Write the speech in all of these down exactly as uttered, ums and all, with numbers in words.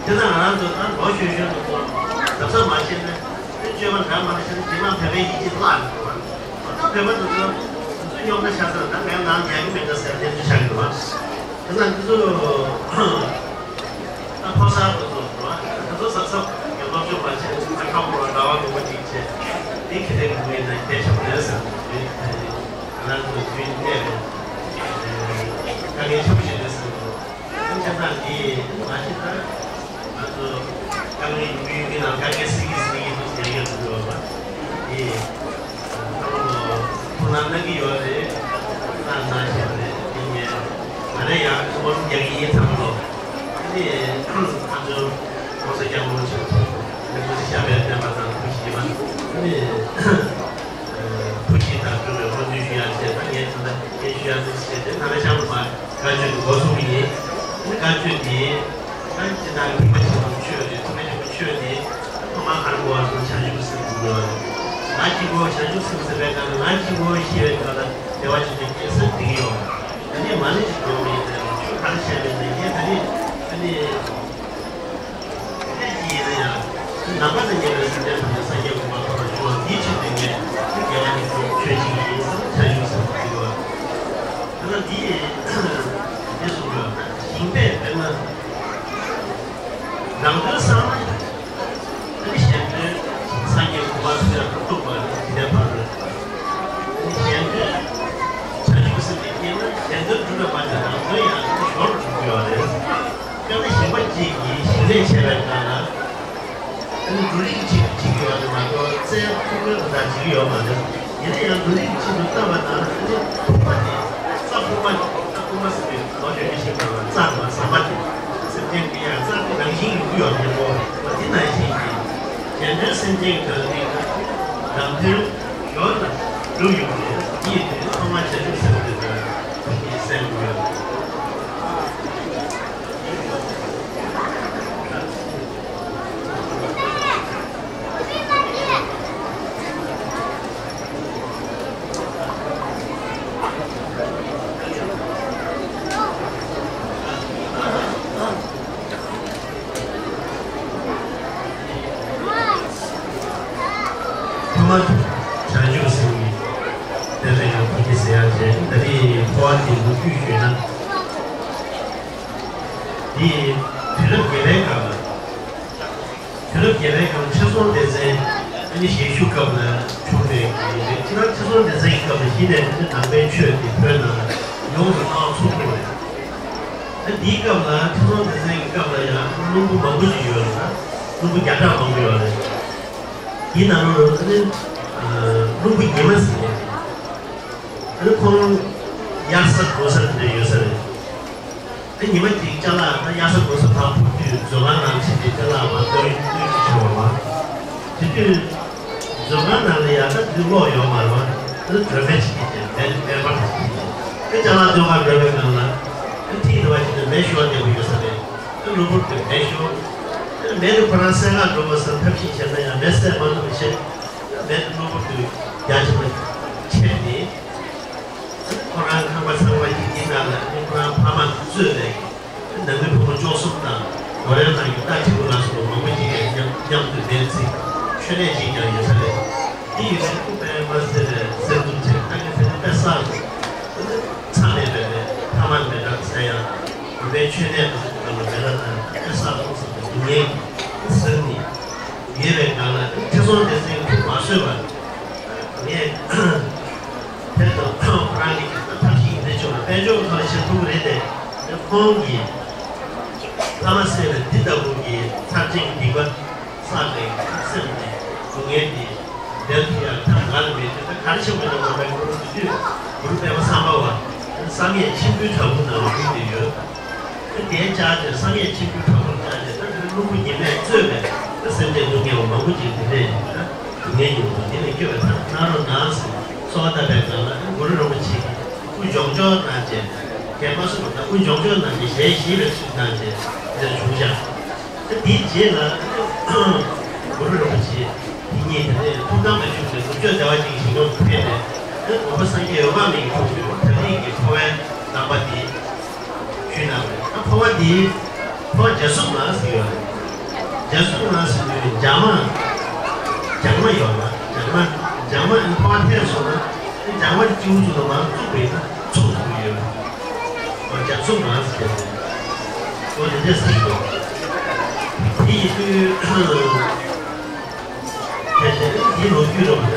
དེ་ལྟར་ང་རང་ཚོ་ད་ལོ་གཞོན་གཞོན་དུ་ཚོ་གཟབ་གཟབ་མ་བྱས་ན། དེ་སྤྱོད་པ་འདྲ་མ་འདྲ་བྱས་ན་རྗེས་མ་བོད་པའི་ཡིད་ཀྱི་བརླག་འགྲོ་བ། ད་བོད་པ་དེ་ཚོ་དེ་ཚོ་རྙོག་དྲ་ཤ་ཚ། ད་ངའི་ནང་ཉལ་གི་མེད་ད་ཟེར་དེ་ཚོ་ཆགས་འགྲོ་བ། དེ་ལྟར་དེ་ཚོ། ད་ཕོ་གསར་དེ་ཚོ་འགྲོ་བ། དེ་ཚོ་གཟབ་གཟབ་ཡོད་སློབ་སྦྱོང་མ་བྱས་ན་ཁ་ཁ་བོར་བ་ཟླ་བ་དགུ་པ་གཅིག་བྱས། དེ་གི་དེ་གི་མི་ཡིན་ན་སྐད་ཆ་མེད་ཟེར་དུས། ང་རང་ཚོ་དུས་གནས་རེད། དཀའ་ངལ་ཆེན་པོ་ཞིག་རེད་ཟེར་དུས། ཁྱེད་ཚང་འདི་མ་ཤི་ད། ང་ཚོ་དཀའ་ངལ་ཡོང་གི་ཡོང་གི་ན་དཀའ་ངལ་སེལ་གི་སེལ་གི་འདུག་ཟེར་ཡོད་འདུག་བ། འདི་ཁོང་ཚོ་ཐུགས་སྣང་གནང་གི་ཡོད་རེད། ད་ན་ཤི་རེད། འདི་ངས་ང་རེ་ཡང་ཁོང་རྒྱག་གི་ཡིན་ཚང་མ་ལོ། འདི་ཁོང་ཚོ་༸གོང་ས་༸སྐྱབས་མགོན་ཆེན་པོ་མཆོག་གི་ཞབས་པད་བརྟན་པ་དང་ཐུགས་རྗེ་ཆེ། འདི་ཐུགས་རྗེ་དང་སྤྲོ་བའི་བསྔོ་འདུན་ཞུ་ཡག་བྱས། ད་ངས་ད་ལྟ་སྐད་ཞུ་ཡག་བྱས་ཏེ་ད་ལྟ་ཤར་བུ་མ་བཀའ་ཆོས་ཀྱི་འགོ་ཚུགས་ཀྱི་ཡིན། ཨ་ནི་བཀའ་ཆོས་འདི་ཨ་ནི་སྤྱི་བཏང་གི་ཕ་ཆེན་པོ་ཆོས་རེད། ཐུབ་པ་ཆེན་པོ་ཆོས་འདི་ཐོག་མར་ག་རེ་གོ་བ་སོང་། བྱང་ཆུབ་སེམས་ཀྱི་ཡོད་རེད། ང་གཅིག་པོ་བྱང་ཆུབ་སེམས་ཟེར་བའི་སྒང་ལ་ང་གཅིག་པོ་ཤེས་པའི་སྒང་ལ་བདེ་བ་ཅན་གྱི་སྐྱེ་ས་འདི་གི་ཡོད་རེད། ད་ནི་མ་ཎི་ཅིག་འདོན་པ་ཡིན་ན་ཆོས་ག་རེ་བཤད་པ་ཡིན་ན་ངས་ད་ནི་ཨ་ནི། ཁྱེད་ཀྱིས་ཡིན་ན་ཡང་། ནམ་མཁའ་དང་མཉམ་པའི་སེམས་ཅན་ཐམས་ཅད་སངས་རྒྱས་གོ་འཕང་ཐོབ་པར་ཤོག། འདིའི་ཆེད་དུ་ངས་དགེ་བ་ནི་ཆོས་ཆོས་ཅིག་ཡིན་བསམ་བྱ་ཡོད་བསམ་གྱི་ཡོད། ད་ལྟ་འདི་ཡིན་གསུངས་པ། ཞིང་པས་དཔེར་ན། རང་དོན་བསམ་ན། ཨ་ནི་གཞན་དོན་སངས་རྒྱས་གོ་འཕང་ཐོབ་ཡག་ཐུབ་པ་ཇི་ལྟར་བར། ཨ་ནི་གཞན་དོན་བྱ་ཆུབ་སེམས་དཔའི་རྐྱེན་ལ་གཞན་དོན་སྒྲུབ་པའི་བར་དུ་རང་དོན་ཡང་ཨ་ནི་ཞོར་དུ་འགྲུབ་ཀྱི་ཡོད་རེད། དཔེར་ན་ཞིང་པ་གཅིག་གིས་ཞིང་ལས་བྱས་པའི་སྒང་ལ། ཨ་ནི་འབྲུ་རིགས་གཅིག་གཅིག་ཡོད་རེད་མ་གཏོགས་རྩྭའི་ཕུང་པོའི་རིགས་དག་བྱེད་ཀྱི་ཡོད་མ་རེད། ཡིན་ན་ཡང་འབྲུ་རིགས་གཅིག་ཏུ་བལྟས་པ་ན་ཨ་ནི་ཕུང་པོ་དེ་རྩྭ་ཕུང་པོ་རྩྭ་ཕུང་པོ་ཟེར་དུས་ལོ་རྒྱུས་ཀྱི་ཞིག་དང་རྩྭ་དང་ཟམ་པ་དེ་སེམས་ཅན་གྱི་ཡང་རྩྭ་དེ་རང་བཞིན་ཡོད་ཀྱི་ཡོད་མེད་པོ་འོ་དེ་ནང་བཞིན་གྱི་གཞན་དོན་སེམས་ཅན་གྱི་དོན་དེ་རང་དོན་ཡོད་ལ་སྒྲུབ་ཡོང་གི་ཡིན་དུས་ཐོག་མར་བྱ་ཆུབ་སེམས་དེ་དང་ཐུགས་ཀྱི་སེམས་དགོས། ཐོག་མར་བྱང་ཆུབ་སེམས་ཀྱི་དེ་ལ་ཡང་ཐུགས་རྗེ་ཟེར་ཡག་བྱས། ད་རེས་འཕོ་བ་དེ་ལོ་རྒྱུས་ཞུས་ན། འདི་དུས་རབས་བརྒྱད་པའི་སྐབས་ལ། དུས་རབས་བརྒྱད་པའི་སྐབས་ལ་ཁྲི་སྲོང་ལྡེ་བཙན་ཨ་ནི་ཞལ་བཞུགས་སྐབས་ལ་བྱུང་བའི་གི་རེད། ཁྱེད་རང་ཁྲི་སྲོང་ལྡེ་བཙན་གྱི་སྐབས་ལ་གཞི་ནས་ཨ་ནི་ནང་པའི་ཆོས་དེ་བོད་ནང་ལ་ཡོངས་སུ་གནང་ཚུགས་པ་རེད། ཨ་འདིའི་སྐབས་ལ་ཁྲི་སྲོང་ལྡེ་བཙན་གྱི་སྐབས་ལ་ཡང་བློན་པོ་མང་པོ་ཞིག་ཡོད་རེད། ད་བློན་པོ་བརྒྱ་ཕྲག་མང་པོ་ཡོད་རེད། དེའི་ནང་ལོགས་ལ་ཨ་ནི་བློན་པོ་ཉི་མ་ཟེར་མཁན་རེད། ཨ་ནི་ཁོང་དབྱར་ས་དགུན་ས་དེ་འདྲ་ཡོད་ས་རེད། ཨ་ཉི་མ་གཅིག་ཅ་ལག་ད་དབྱར་ས་དགུན་ས་བབས་ཕུག་དུས་མཛོད་ཁང་ནང་ཕྱིན་ཏེ་ཅ་ལག་མར་བཏོན་བཏོན་ཅིག་བྱུང་བ་མ། དེ་དུས་མཛོད་ཁང་ནང་ལ་ཡ་ད་དེ་གློག་ཡོད་མ་རེད་བ། ཨ་ནི་སྒྲོན་མེ་ཅིག་གིས་བརྒྱན་མེ་མེ་འབར་ཅིག་གིས་བརྒྱན། ཨ་ཅ་ལག་བཏོན་ག་འགྲོ་བའི་སྒང་ལ་ཨ་ཐིག་རེ་བ་ཅིག་ནས་མེ་ཤོར་བསྡད་པ་ཡོད་ས་རེད། ཨ་གློ་བུར་དུ་མེ་ཤོར། ཨ་མེ་དེ་ཁོ་རང་སེལ་ག་འགྲོ་དགོས་བསམ་ཐབས་ཤེས་བྱས་ན་ཡང་མེ་སེལ་མ་ཐུབ་པ་བྱས། མེ་དེ་གློ་བུར་དུ་རྒྱ་ཆེན་པོ་ཆེ་ནས། ཁོ་རང་ཁང་པ་ཚང་མ་ཡི་གེའི་ནང་ལ་ནི་ཁོ་རང་ཕ་མ་གཙོས་པའི་ནང་མི་ཕོ་མོ་བཅུ་གསུམ་དང་སྒོ་རའི་ནང་གི་རྟ་ཁྲི་པོ་ལ་སོགས་པ་མང་པོ་ཅིག་ཡང་མཉམ་མཉམ་དུ་བསྡད་ཚེ་མཆོད་གནས་ཅིག་ཀྱང་ཡོད་ས་རེད། དེ་ཡོད་ཚེ་ཁོ་དཔེ་མ་སྲིད་པའི་སེམས་སྡུག་ཆེ་ཁ་གི་ཚེ་ནི་དཔེ་བསགས་སོང་། ཚང་མས་བས་ནས་ཕ་མ་མེ་སྲེག་ཟེར་ཡང་བུ་པའི་མཆོད་གནས་དང་སོགས་པ་ལ་མེ་སྲེག་དང་དཔེ་བསགས་སོང་ཟེར་ཏེ་སྡུག་བསྔལ་གྱི་ཟིལ་ནི། ཉེ་བའི་སྒང་ལ་ཁྲི་སྲོང་ལྡེ་བཙན་གྱི་ཐུགས་མ་བཟོད་པར། ངས་ཕེབས་དང་ཁོ་རང་གི་ཐབས་ཤེས་འདི་བྱུང་ན་དཔལ་འབྱོར་ཐོག་ལ་ཞེན་ཐུབ་ཀྱི་རེད་དེ། ཁོང་གིས་ལྷ་མ་སྲས་ལ་འདི་ལྟ་བུ་གི་ཚར་ཅན་གྱི་སྡིག་པ་བསགས་པའི་སེམས་ཀྱི་སྡུག་བསྔལ་འདི་འདྲེན་ཐུབ་ཡག་ཐབས་ག་ལ་མེད་དུས་ད་ག་རེ་བྱེད་དགོས་ན་ངོ་མའི་གུ་རུ་དེ་དུས་གུ་རུ་པདྨ་སམྦྷ་ཝ་བསམ་ཡས་མཆིམས་ཕུའི་བྲག་ཕུག་ནང་ལ་བཞུགས་བསྡད་ཡོད། དེ་བཅར་ཏེ་བསམ་ཡས་མཆིམས་ཕུའི་བྲག་ཕུག་བཅར་ཏེ་ད་དེ་བློན་པོ་ཉི་མས་གཙོས་པའི་ད་སེམས་ཅན་སྡུག་བསྔལ་བ་མང་པོ་ཅིག་དེ་འདྲས་ཡིན་ད་སྡུག་བསྔལ་ཡོང་དུས་དེ་ལས་སྐྱོབ་པའི་ཐབས་གནང་རོགས་གནང་ཟེར་གསོལ་བ་བཏབ་པའི་སྒང་ལ་གུ་རུ་རིན་པོ་ཆེ་གིས་སྐུ་ལྗོངས་རྒྱས་གནང་བྱས་རྒན་མ་སུ་ད་སྐུ་ལྗོངས་རྒྱས་གནང་བྱས་ཞལ་བཞེས་པའི་ཚུལ་གནང་བྱས་དེ་བྱུང་ཤག་ད་དེའི་རྗེས་ལ་གུ་རུ་རིན་པོ་ཆེ་དེ་ཉིད་དེ་ནས་ཐུགས་དམ་ལ་བཞུགས་ནས་ནུབ་ཕྱོགས་བདེ་བ་ཅན་གྱི་ཞིང་ཁམས་སུ་ཕེབས་ནས་དགོན་པ་སངས་རྒྱས་འོད་དཔག་མེད་ཀྱི་ཐུགས་སུ་ད་རེས་ཀྱི་འཕོ་བའི་རྣམ་པ་འདི། ཞུས་གནང་བས་ད་འཕོ་བ་འདི་འཕོ་བ་རྒྱ་སྲུབ་མ་ཟེར་ཡོད་ རྒྱ་སྲུང་ལ་ཟེར་དུས་འཇག་མ། འཇག་མ་ཡོད་ལ་འཇག་མ། འཇག་མ་ཨ་ནི་ཕོ་བ་འཐེན་སོང་ན་ཨ་ནི་འཇག་མ་གཅིག་པུ་ཚུར་ལ་མར་བཙུགས་པས་ན་ཚུགས་ཐུབ་ཀྱི་ཡོད། འོ་རྒྱ་སྲུང་ལ་ཟེར་དུས་འོ་དེ་འདྲ་ཟེར་གྱི་འདུག་དེ་ཡིན་དུས། ཕལ་ཆེར་འདི་ལོ་རྒྱུས་རོབ་ན།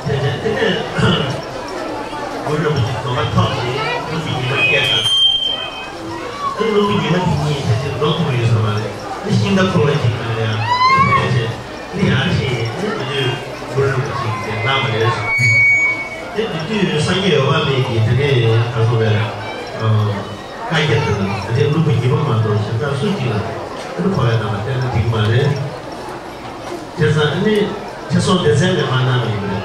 ཕལ་ཆེར་དེ་ནས་གུ་རུ་རིན་པོ་ཆེ་སྡོམ་པ་ཐོབ་ནས་ཀླུ་མཁར་ཉི་མ་སྐྱེས་དང་། ཨ་ཀླུ་མཁར་ཉི་མ་དེ་གཉིས་ཕལ་ཆེར་འགྲོགས་ཐུབ་ཡོད་ས་མ་རེད། ཨ་ཤིང་རྟ་འཁོར་བ་ཅིག་ནང་ལ་ཡང་ཕལ་ཆེར་ཨ་ཡར་ཕྱིན་ནས་ཨ་དེ་དུས་གུ་རུ་རིན་པོ་ཆེ་གིས་གནང་བ་རེད། དེ་དེ་དུས་སངས་རྒྱས་འོད་དཔག་མེད་ཀྱིས་དེ་ནས་ག་སོང་བས། བཀའ་རྒྱ་དེ་ལ་ད་ལྟའི་ཀླུ་མཁར་ཉི་མ་མ་གཏོགས་གཞན་དག་སུ་གཅིག་ལ་ཨ་ནི་འཁོར་བའི་རྣམ་པ་བསྟན་ན་འགྲིག་མ་རེད། བྱས་ཙང་ཨ་ནི་ཚེ་སྲོག་སྡེ་ཚན་ནས་མར་གནང་བ་ཡིན་པ་རེད།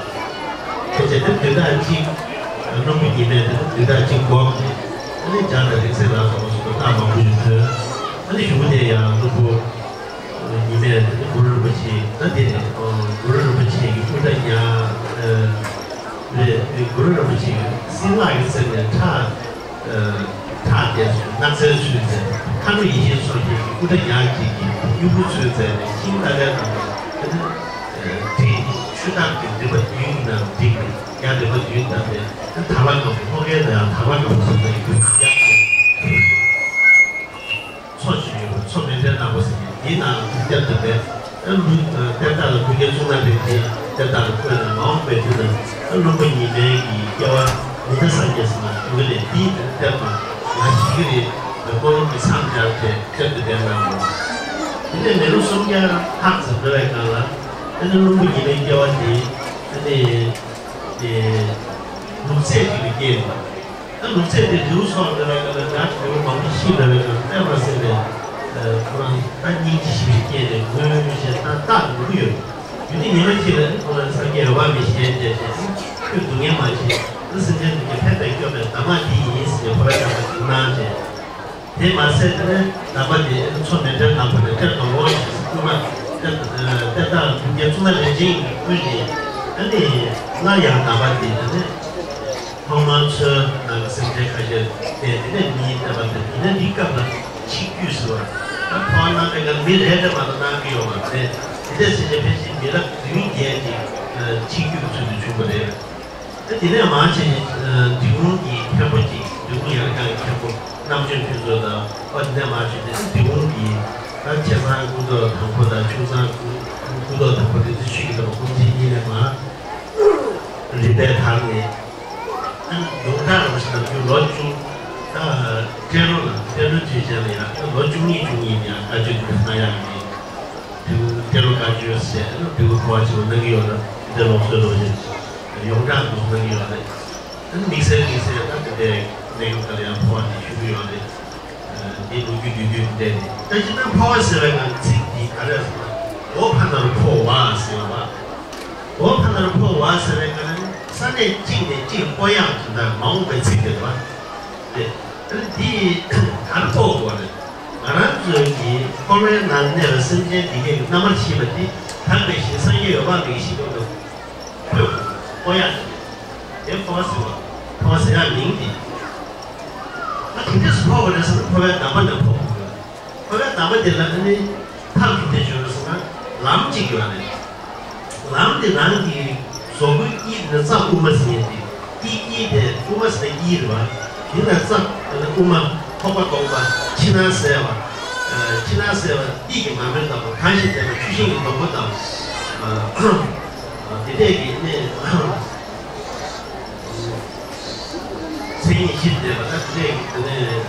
ཕལ་ཆེར་དེ་དུས་ད་གཅིག་ཀླུ་མཁར་ཉི་མས་དེ་དུས་ད་གཅིག་བསྒོམས་ནས་ཨ་ནི་འཇའ་དང་རིང་བསྲེལ་ལ་སོགས་པ་སོགས་པ་རྟགས་མང་པོ་ཞིག་ཐོན། ཨ་ནི་གཞུག་གུ་དེ་ཡང་ཀླུ་མཁར་ཉི་མས་དེ་ནི་གུ་རུ་རིན་པོ་ཆེ་ད་དེ་ནས་གུ་རུ་རིན་པོ་ཆེ་གི་སྐུ་འདྲ་ཉག་རེད། གུ་རུ་རིན་པོ་ཆེ་གི་སྲིན་ལག་གི་རྩེ་ནས་ཁྲག་ཁྲག་དེ་སྣག་ཚའི་ཚུལ་མཛད། མཁའ་འགྲོ་ཡེ་ཤེས་མཚོ་རྒྱལ་གྱི་སྐུ་འདྲ་ཉག་གཅིག་གིས་སྨྱུ་གུའི་ཚུལ་མཛད་ནས་ཤིང་རྟ་ལའི་ནང་ནས་དེ་ནི་དྲིལ་ཆུ་དར་གྱི་འདུན་པ་བདུན་ནང་བསྒྲིགས་ནས་ཡང་འདུན་པ་བདུན་བཏབ་ནས་དར་ལ་དཀར་པོ་ལྷོ་ཁའི་ནང་ཡང་དར་ལ་དཀར་པོ་ཚུལ་མཛད་ཀྱི་སྐུ་འདྲ་ཉག་གཅིག་མཚོ་ཞིག་ཡོད་པ་མཚོ་མཎྜལ་ནག་པོ་ཟེར་མཁན་དེའི་ནང་ལ་གཏེར་དུ་སྦས། ཨ་ལུ་གཏེར་བདག་ལ་སྐུ་རྒྱན་གཙུག་ན་རིན་ཆེན་གཏེར་བདག་ལ་བསྐོས་ནས་མ་འོངས་པའི་དུས་ལ་ཨ་ཀླུ་མཁར་ཉི་མའི་གི་སྐྱེ་བ་མི་འདའ་སངས་རྒྱས་ཟེར་ན་ཡོད་ནས་དེའི་གཏེར་དུ་ང་ཞིག་གི་རེད། སྨོན་ལམ་གྱི་མཚམས་སྦྱར་ཏེ་གཏེར་དུ་སྦས་གནང་བ། དེ་ནས་མི་ལོ་སུམ་བརྒྱ་ལྷག་ཙམ་འགྲོ་བའི་སྒང་ལ་ཨ་ནི་ཀླུ་མཁར་ཉི་མའི་སྐྱེ་བ་དེ་ཨ་ནི་ལུག་རྫས་ཅིག་ལ་སྐྱེས་འདུག་ད་ལུག་རྫས་དེ་རིའུ་སོགས་འདྲ་བའི་སྐབས་ལ་འདྲ་རིའུ་མང་པོ་ཤི་འདྲ་བའི་སྐབས་ལ་དཔེ་མ་སྲིད་པའི་ཁོ་རང་ད་སྙིང་རྗེ་ཞེ་པོ་སྐྱེས་ནས་ངུ་ཞེས་ད་རྟག་ཏུ་ངུ་གི་ཡོད། ཡུལ་དེ་ཉི་མ་གཅིག་ལ་ཁོ་རང་སངས་རྒྱས་འོད་དཔག་མེད་ཞལ་མཇལ་ཞིང་ཁོས་སྡུག་བསྔལ་མ་བྱེད། ད་སེམས་ཅན་ཐམས་ཅད་ཕན་པའི་སྐྱོབ་པའི་གདམས་ངག་འདི་ཡིན་ཟེར་ནས་ཁོ་རང་རྣམ་པར་གཟིགས་གནང་རྗེས། དེ་མ་ཟད་དེ་ནས་ནང་པ་དེ་མཚོ་མཎྜལ་ནག་པོ་ནས་གཏེར་དུ་ལོངས་ཤིག་སྐུལ་མ་གཏེར་དུ་གཏེར་བདག་ཀུན་མཁྱེན་གཙུག་ན་རིན་ཆེན་གྱི་དབུས་ནས་ཨ་ནི་སླར་ཡང་ནང་པ་དེ་དེ་ནས་ཐོག་མར་མཚོའི་ནང་གི་སེམས་ཅན་ཁ་ཤས་བསྟན། དེ་ནས་མིའི་བསྟན་པ་དེ་དེ་ནས་འདི་སྐབས་ལ་ཆིག་བརྒྱུད་ཟེར་བ་ད་ཐོག་གནང་བའི་སྐབས་མི་རེ་རེ་མ་གཏོགས་གནང་གི་ཡོད་མ་རེད། དེ་འདྲ་བྱས་ནས་ཕལ་ཆེར་མི་རབས་བདུན་བརྒྱད་ཅིག་ཆིག་བརྒྱུད་ཀྱི་ཚུལ་དུ་བྱུང་བ་རེད། དེ་ནས་མར་ཕྱིན་ནས་འབྲི་གུང་གི་མཁན་པོ་ཅིག་འབྲི་གུང་ཡང་སྐྱར་གྱི་མཁན་པོ་རྣམ་དཔྱོད་ཕུན་ཚོགས་དང་། ཨོ་དེ་ནས་མར་ཕྱིན་ནས་འབྲི་གུང་གི་ད་ཆེ་ཚང་སྐུ་ཐོག་དང་པོ་དང་ཆུང་ཚང་སྐུ་སྐུ་ཐོག་དང་པོ་དེ་ཚོ་ཞུས་ཀྱི་འདུག་སྐུ་མཁྱེན་གཉིས་ནས་མར་རིམ་པས་དར་ནས་ཡོངས་གྲགས་རུ་ཞིག་ལ་རྒྱུ་ལོ་བཅུ། ད་སྤྲེལ་ལོ་ལ་སྤྲེལ་ལོའི་དུས་ཆེན་ལ་ཡང་ལོ་བཅུ་གཉིས་བཅུ་གཉིས་ནས་ཡང་བཀའ་ཆོས་འདི་གནང་ཡག་གི་དེའུ་ཏེ་ལོ་བཀའ་བརྒྱུད་ཟེར་ནས་དེའུ་ཕོ་བ་ཆེན་པོ་གནང་གི་ཡོད་ན་དེ་ལོག་སྲོལ་ལོ་ཆེན་ཡོངས་གྲགས་འདུག་གནང་གི་ཡོད་རེད། དམིགས་བསལ་དམིགས་བསལ་ད་དེ་འདྲའི་གནས་སྐབས་ལ་ཡང་ཕོ་བ་དེ་ཞུ་གི་ཡོད་རེད། འདི་ལོ་རྒྱུས་བསྡུས་བསྡུས་འདྲ་ནས་ད་ཅི་ད་ཕོ་བ་ཟེར་བའི་ནང་ཚིག་འདི་ག་རེ་ཟེར་ན་འོ་ཕ་ནར་ཕོ་བ་ཟེར་བ། འོ་ཕ་ནར་ཕོ་བ་ཟེར་བའི་ནང་ས་གནས་གཅིག་ནས་གཅིག་སྤོ་ཡག་གི་ད་མ་འོངས་པའི་ཚིག་དེ་རེད་བ། དེ་འདི་གར་ཕོག་དགོས་རེད། ང་རང་ཚོའི་གི་འཁོར་བའི་ནང་གནས་པའི་སེམས་ཅན་འདི་གའི་རྣམ་པར་ཤེས་པ་འདི་དག་པའི་ཞིང་སངས་རྒྱས་འོད་དཔག་མེད་ཀྱི་ཞིང་ཁམས་སུ་ཕོག་ཕོག་ཡག་དེ་ཕོག་ཟེར་བ། ཕོག་ཟེར་ཡག་མིང་འདི། ཨ་དེ་འདྲས་སུ་ཕོག་དགོས་རེད་ཟེར་ན་འཁོར་བའི་གདམས་པ་ནས་ཕོག་དགོས་རེད། འཁོར་བའི་གདམས་པ་དེ་ལ་ཨ་ནི་ཐབས་ཀྱི་དེ་བརྗོད་རེད་ཟེར་ན་ལམ་གཅིག་ཡོད་རེད། ལམ་དེ་རང་གི་གཟུགས་པོའི་དཀྱིལ་དེ་རྩ་དབུ་མ་ཟེར་ཡས་དེ། དཀྱིལ་དཀྱིལ་དེ་དབུ་མ་ཟེར་དཀྱིལ་རེད་བ། དེ་ལ་རྩ་དབུ་མ་ཁོག་པ་སྟོང་པ་ཕྱི་ནང་གསལ་བ། ཕྱི་ནང་གསལ་བ་ཏིལ་གྱི་མར་མེ་ལྟ་བུ། གང་ཞིག་བསྟན་པ་ཆུ་ཤིང་གི་སྡོང་པོ་ལྟ་བུ། དེ་འདྲས་ཀྱི་གནས་མཚན་ཉིད་ཕྱིར་བསྟན་པ་ད་དེ་འདྲས་ཀྱི་དེ་ནས།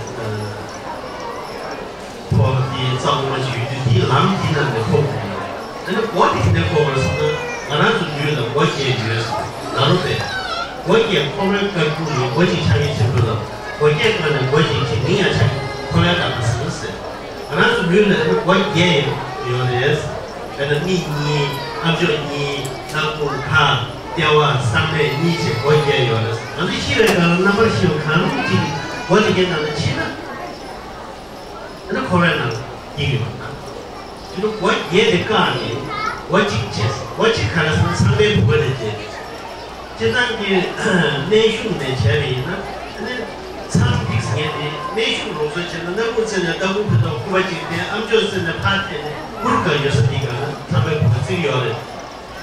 ཕོ་བ་དེའི་རྩ་དབུ་མ་ཞིག་ཡོད་དུས་དེའི་ལམ་དེ་རྣམས་ནས་ཕོག་དགོས་ཀྱི་ཡོད། དེ་ནས་སྒོ་དེ་ག་ནས་ཕོག་དགོས་ཟེར་ན་ང་རང་ཚོ་ལུས་ལ་སྒོ་བརྒྱད་ཡོད་ཟེར་ན་རུང་བས། སྒོ་བརྒྱད་འཁོར་བའི་བཀའ་བརྒྱུད་ནས་སྒོ་གཅིག་ཆགས་ཡུལ་ཆེན་པོ་ལ་སྒོ་བརྒྱད་ཀ་ནས་སྒོ་གཅིག་ཕྱིན་མིང་ཡང་ཆགས་ཡུལ་འཁོར་བའི་བཀའ་བརྒྱུད་ཟེར་ཟེར། ང་རང་ཚོ་ལུས་ལ་ནི་སྒོ་བརྒྱད་ཡོད་རེད། དཔེར་ན་མིག་གཉིས། ལྷ་མཆོག་གཉིས། སྣ་ཁུང་། ཁ། ལྟེ་བ། གསང་གནས་གཉིས་བྱས་སྒོ་བརྒྱད་ཡོད་རེད། ང་ཚོ་ཤི་བའི་སྐབས་ལ་རྣམ་པར་ཤེས་པ་གང་རུང་གཅིག་གིས་སྒོ་དེ་གའི་ནང་ལ་ཕྱིན་ན། དེ་ནི་འཁོར་བའི་ནང་སྐྱེ་གི་ཡོད་ན། དེ་ནི་སྒོ་བརྒྱད་དེ་བཀག་ནས་སྒོ་གཅིག་བྱས། སྒོ་གཅིག་ག་རེ་ཟེར་ན་ཚངས་པའི་བུ་ག་ནས་སྐྱེས། སྤྱིར་བཏང་གི་གནས་གཞུང་ནས་བྱས་པ་ཡིན་ན་དེ་ནི་ཚངས་ཐིག་ཟེར་ དེ་གནས་ཤུལ་ལུགས་སྲོལ་བྱས་ན། སྣ་ཁུག་བཙལ་ནས་སྟག་ཁུང་ཕུ་ཐག་ཁུག་པ་གཅིག་འཐེན། ཨ་མཆོག་བཙལ་ནས་ཕར་འཐེན་ནས་གུར་གང་ཡོད་ས་དེ་གང་ན་ཚངས་པའི་བུ་ག་བརྩིགས་ཡོད་རེད།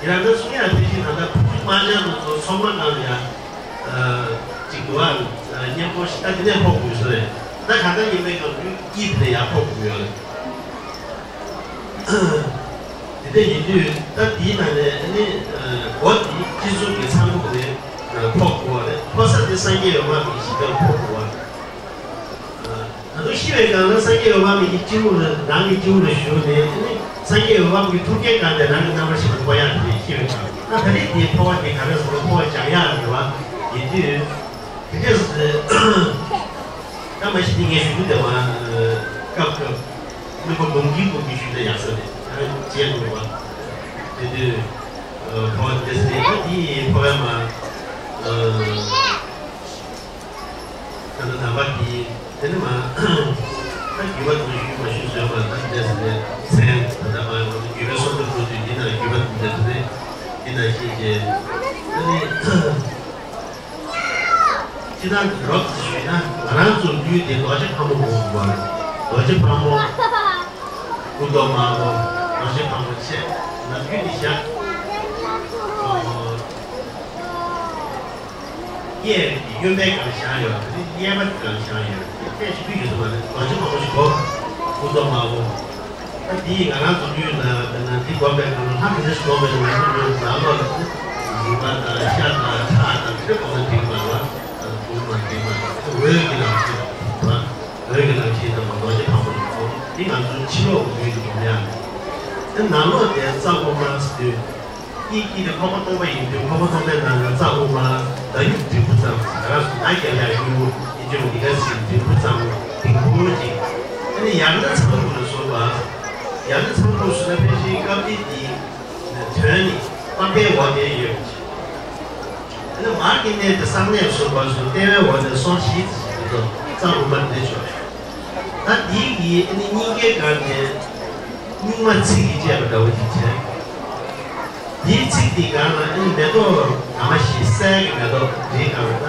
ཡང་ན་གསུང་ཡག་དེ་བཞིན་ད་ལྟ་ཕུ་ཁུག་དམར་ཆག་དུ་ཚོ་ཚོགས་མ་གང་ལ་ཡང་ཅིག་འདུག་ཨ། སྙན་པོ་ཞིག་ད་དེ་ནས་ཕོག་དགོས་ས་རེད། ད་གང་ལྟར་ཡིན་པའི་སྐབས་དུས་དཀྱིལ་དེ་ནས་ཡར་ཕོག་དགོས་ཡོད་རེད། དེ་འདྲ་ཡིན་དུས་ད་དེའི་ནང་ནས་ནི་སྒོ་དེ་སྤྱི་ཚོགས་ཀྱི་ཚང་ཁུག་ནས་ཕོག་དགོས་པ་རེད། ཕོ་ས་དེ་སངས་རྒྱས་འོད་དཔག་མེད་ཀྱི་གཞི་རྟེན་ཕོག་དགོས་པ་རེད། ད་དུང་ཤི་བའི་སྒང་ལ་སངས་རྒྱས་འོད་དཔག་མེད་ཀྱི་སྤྱི་བོ་ལ་རང་གི་སྤྱི་བོ་ལ་བཞུགས་ནས་ནི་སངས་རྒྱས་འོད་དཔག་མེད་ཀྱི་ཐུགས་བསྐྱེད་བསྐངས་ཏེ་རང་གི་རྣམ་པར་ཤེས་པ་འཁོར་ཡག་དེ་ཤི་བའི་སྒང་ལ། ད་ད་རེས་དེའི་འཕོ་བ་དེ་ག་རེ་ཟེར་ན་འཕོ་བ་སྦྱང་ཡག་ལ་རེད་བ། ཡིན་དུས། དེ་འདྲས་སུ་ད་མ་གཞི་དེ་ངས་ཞུ་རྒྱུ་དེ་བ། སྐབས་སྐབས་སྨན་པ་འབུམ་སྐྱིད་སྐུ་གིས་ཞུས་ན་ཡག་ས་རེད། ཡང་བྱས་འདུག་བ། དེ་དུས་ཕོ་བ་དེ་སྲིད་ད་དེ་ཕོ་བ་མ་ད་ནི་ནང་པ་དེ་དེ་ནི་མ་ད་རྒྱུད་པ་དེ་ཞུས་མ་ཞུས་བཟོས་པ་ད་དེ་འདྲས་སུ་མཚན་ད་ལྟ་མ་རྒྱུད་པའི་སྲོལ་དུ་འགྲོ་དུས་འདི་ན་རྒྱུད་པ་དེ་འདྲས་སུ་རེད། འདི་ན་ཤེས་ཀྱི་ད་ནི། སྤྱིར་བཏང་གི་རོབ་ཙམ་ཞུས་ན་ང་རང་ཚོ་ལུས་དེ་རྡོ་རྗེ་ཕག་མོ་དགོངས་དགོས་པ་རེད། རྡོ་རྗེ་ཕག་མོ། སྐུ་མདོག་དམར་པོ། རྡོ་རྗེ་ཕག་མོ་ཆེ། ནམ་རྒྱུན་ནི་ཞག་གཡས་ཀྱི་གཡོན་པའི་སྒང་བཞག་ཡོད་རེད། གཡས་པ་སྒང་བཞག་ཡོད་རེད། དེ་ཞིག་ཡོད་ས་མ་རེད། རྡོ་རྗེ་ཕག་མོ་ཞིག་གོ། སྐུ་མདོག་དམར་པོ། ད་འདི་ང་རང་ཚོ་ལུས་ལ་དཔེར་ན་འདི་སྒོམ་པའི་སྒང་ལ་ལྷ་ག་འདྲ་ཞིག་སྒོམ་པའི་ང་ཚོ་ལུས་ནང་ལོགས་ལ་རུས་པ་དང་ཤ་དང་ཁྲག་དང་དེ་འདྲ་སྒོམ་ན་འགྲིག་མ་རེད་བ། སྒོམ་མ་འགྲིག་མ་རེད། འོད་ཀྱི་ལམ་ཤེས་རེད་བ། འོད་ཀྱི་ལམ་ཤེས་དང་རྡོ་རྗེ་ཕག་མོ་ཡིན་ཚོ་འདི་ང་ཚོའི་ཕྱི་ལོགས་ཀྱི་ལུས་ལ་སྒོམ་ཡ་རེད། དེ་ནང་ལོགས་དེ་རྩ་དབུ་མ་ཟེར་དུས། དཀྱིལ་དཀྱིལ་དེ་ཁོག་པ་སྟོང་པ་ཡིན་དུས་ཁོག་པ་སྟོང་པའི་ནང་ལ་རྩ་དབུ་མ་མདའ་སྨྱུག་འབྲས་བུ་ཙམ། ང་རང་ཚོ་མདའ་རྒྱག་ཡག་སྨྱུག་མོ་ཨེ་ཅོ་འདི་ག་ཟེར་འབྲས་བུ་ཙམ་ལྡིང་བུ་ཅིག་ཨ་ནི་ཡང་ན་ཚངས་བུག་ལ་སོགས་པ། ཡང་ན་ཚངས་བུག་ཟེར་ན་ཕལ་ཆེར་སྐབས་དེ་འདི་དོན་ནི་པགས་པའི་འོག་ནས་ཡོད་པ་ཅིག་ཨ་ནི་མར་གྱི་གནས་དེ་གསང་གནས་སུ་བབས་སོང་། ལྟེ་བའི་འོག་ནས་སོར་བཞི་ཙམ་ཞིག་འདུག་རྩ་དབུ་མ་འདི་ཆོག་ད་འདི་གི་ཨ་ནི་སྙིང་གའི་སྒང་དེ་སྨྱུག་མ་ཚིགས་ཀྱིས་བཅད་པ་འདྲ་བོ་ཅིག་བྱས། འདིའི་ཚིགས་འདིའི་སྒང་ལ་ཨ་ནི་མེ་ཏོག་ངར་མ་བཞི། གསེར་གྱི་མེ་ཏོག་འདིའི་སྒང་ལ།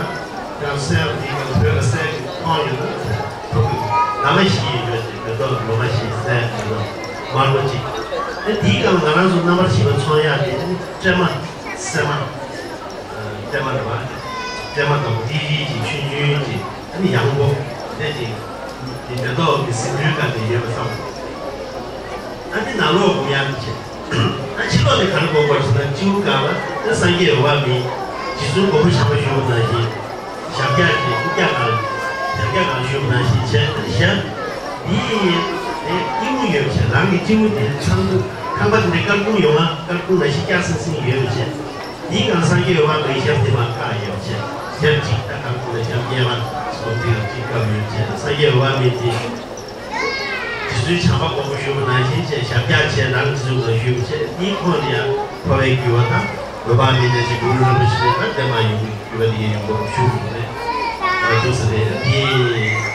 ད་ཡང་གསེར་འདིའི་སྒང་བོད་ལ་གསེར་གྱི་མཐོང་ཡོད་ན་ཐུག་གི། ངར་མ་བཞི་ཡོད་ཅིག་མེ་ཏོག་ངར་མ་བཞི། གསེར་གྱི་མེ་ཏོག་དམར་པོ་གཅིག་ཨ་འདིའི་སྒང་ལ་ང་རང་ཚོ་རྣམ་པར་ཤེས་པ་མཚོན་ཡག་དེ་ཨ་ནི་སྲན་མ། སྲན་མ། སྲན་མ་རེད་བ། སྲན་མ་དང་པོ་ཏིལ་ཏིལ་ཅིག་ཆུང་ཆུང་ཅིག་ཨ་ནི་ཡང་པོ་དེ་ཅིག་དེ་མེ་ཏོག་གི་ཟེའུ་འབྲུའི་སྒང་དེ་ཡོད་པ་ཙམ། ཨ་ནི་ནང་ལོགས་སྒོམ་ཡག་དེ་བྱས། ཨ་ཕྱི་ལོགས་ནས་ག་རེ་སྒོམ་དགོས་ཟེར་ན་སྤྱི་བོ་སྒང་ལ་ཨ་སངས་རྒྱས་འོད་དཔག་མེད་རྗེ་བཙུན་མགོན་པོ་བྱམས་པ་བཞུགས་པ་ནང་བཞིན། ཞབས་བཀྱག་གིས་ཨུ་ཀྱ་གང་། ཞབས་བཀྱག་གང་བཞུགས་པ་ནང་བཞིན་བྱས། ཨ་ནི་ཞབས་འདི་ནས་སྐྱིལ་མོ་ཡོད་བྱས། རང་གི་སྐྱིལ་མོ་དེ་ཚངས་ཐིག་ཁང་པ་འདི་འདྲའི་སྐར་ཁུང་ཡོད་ང་། སྐར་ཁུང་ནང་བཞིན་བཀྱག་སིང་སིང་ཡོད་བྱས། འདིའི་སྒང་སངས་རྒྱས་འོད་དཔག་མེད་ཞབས་དེ་མར་བཀག་ཡོད་བྱས། ཞབས་གཅིག་ད་ཁང་ཁུང་ལ་ཞབས་གཡས་པ་སྒོམ་དེ་ལ་གཅིག་བཀབ་ཡོད་བྱས། སངས་རྒྱས་འོད་དཔག་མེད་དེ། རྗེ་བཙུན་བྱམས་པ་མགོན་པོ་བཞུགས་པ་ནང་བཞིན་བྱས། ཞབས་བཀྱག་བྱས། རང་གི་གཟུགས་ལ་བཞུགས་བྱས། དེའི་ཁོངས་ལ་ཡང་འཕོ་བའི་རྒྱུ་བ་དང་འོད་དཔག་མེད་ནས་ཀྱི་གུ་རུ་རིན་པོ་ཆེ་ལ་བརྟེན་པ་ཡོང་གི་རྒྱུ་བ་དེ་ཡང་ཡོང་གི་བཞུགས་པ་རེད། ཨ་འདུག་ཟེར་རེད། དེ་